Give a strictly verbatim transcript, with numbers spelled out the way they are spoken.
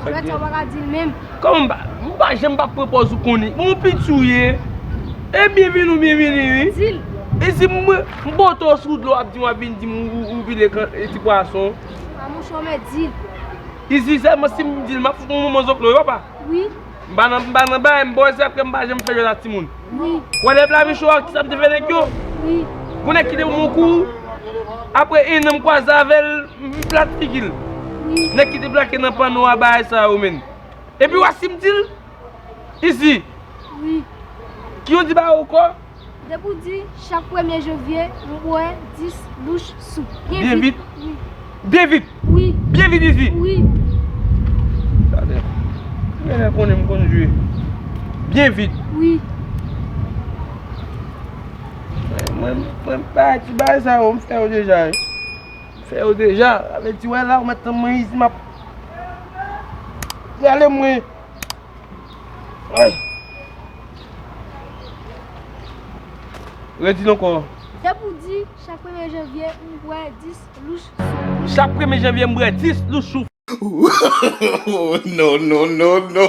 Jwèt sa w pa ka di l menm. Kòman m pa, m pa janm pa pran pòz ou konnen. Bon, piti w ye. E byenvini, byenvini, wi. Di l. E si m, m bote w sou dlo, w ap di m, w ap vin di m ou, ou, ou vin e ti pwason. A monchè, w mèt di l. Izi, sèlman si m di l, m ap fout yon manman zoklo, wi, papa. Wi. M pa nan, m pa nan bagay, m pa wè se apre m pa janm fè jwèt ak timoun. Wi. Wè lè lavi cho a, kisa m te fè nèg yo? Wi. Gon nèg ki te ban m yon kou, apre en an m kwaze avè l, m plat figi l. Wi. Nèg ki te plake nan panno a bagay sa yo, menn. Epi w a si m di l? Izi. Wi. Ki yon di ba ou kò? Depi w di, chak premye janvye, m bwè dis louch soup. Byen vit. Wi. Byen vit. Wi. Byen vit izi. Wi. Gade. Genlè konnen m konn jwe. Byen vit. Wi. Mwen, mwen, mwen pa ti bagay sa yo, m fè yo deja, wi. M fè yo deja. Sa vle di, wè la, ou mèt tann mwen izi, m ap rale mwen. Ay. Redi l ankò. Depi w di, chak premye janvye, m bwè dis louch soup. Chak premye janvye, m bwè dis louch soup. No, no, no, no.